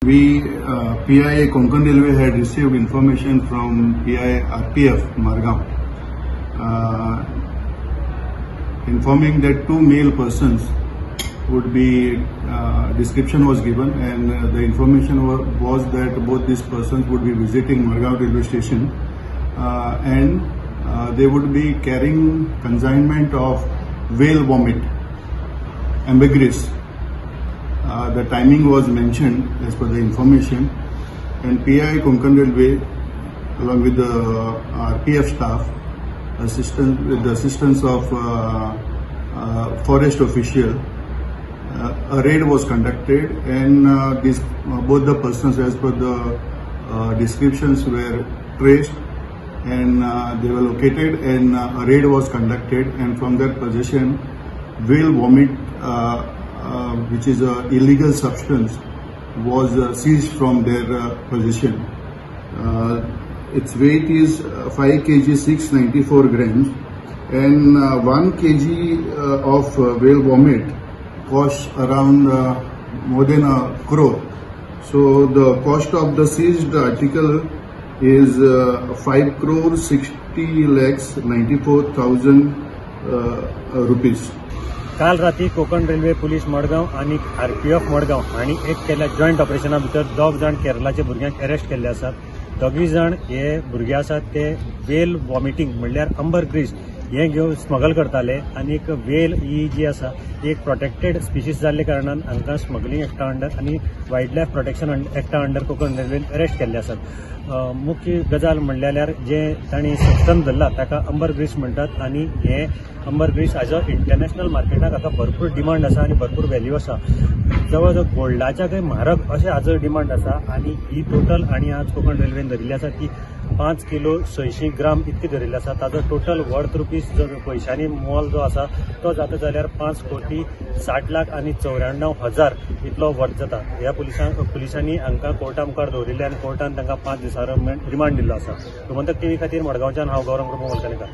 We PI Konkan Railway had received information from PI RPF Margao informing that two male persons would be description was given, and the information was that both these persons would be visiting Margao railway station and they would be carrying consignment of whale vomit, ambergris. The timing was mentioned as per the information, and PI Konkan Railway along with the RPF staff, with the assistance of forest official, a raid was conducted, and these both the persons as per the descriptions were traced, and they were located, and a raid was conducted, and from their possession whale vomit, which is a illegal substance, was seized from their possession. Its weight is 5 kg 694 grams, and 1 kg of whale vomit costs around more than a crore. So the cost of the seized article is 5 crore 60 lakhs 94,000 rupees. काल राती Konkan railway police Madgaon आनी RPF Madgaon हांणी एक केल्ल्या joint ऑपरेशना भितर दोग जाण केरळाचे भुरग्यांक अरेस्ट केल्ले आसात. दोगूय जाण हे भुरगे आसात ते वेल वॉमिटींग म्हणल्यार अंबर ग्रीस हे घेवन स्मगल करताले, आनी वेल ही जी आसा एक प्रोटेक्टेड स्पिशीज जाल्ले कारणान हांकां स्मगलिंग एक्टा अंडर आनी वायल्ड लायफ प्रोटेक्शन एक्टा अंडर कोकण रेल्वेन अरेस्ट केल्ले आसात. मुख्य गजाल म्हणल्यार जे तांणी सबस्टन्स धरला ताका अंबर ग्रीस म्हणटात, आनी हे अंबर ग्रीस हाजो इंटरनॅशनल मार्केटाक हाका भरपूर डिमांड आसा आनी भरपूर व्हॅल्यू आसा. जवळ जवळ गोल्डाच्या म्हारग अशें हाजो डिमांड आसा, आनी ही टोटल आनी आज कोकण रेल्वेन धरिल्ली आसा ती 5 किलो 600 ग्राम इतकी धरिल्ली आसा. ताजो टोटल वर्थ रुपीज जो पयशांनी मोल जो आसा तो जाता जाल्यार 5 कोटी 60 लाख आनी 94 हजार इतलो वर्थ जाता. ह्या पुलिसांनी हांकां कोर्टा मुखार दवरिल्ले आनी कोर्टान तांकां 5 दिसां रिमांड दिल्लो आसा. गोमंतक टीव्ही खातीर मडगांवच्यान हांव गौरव प्रभू मलकानेकार.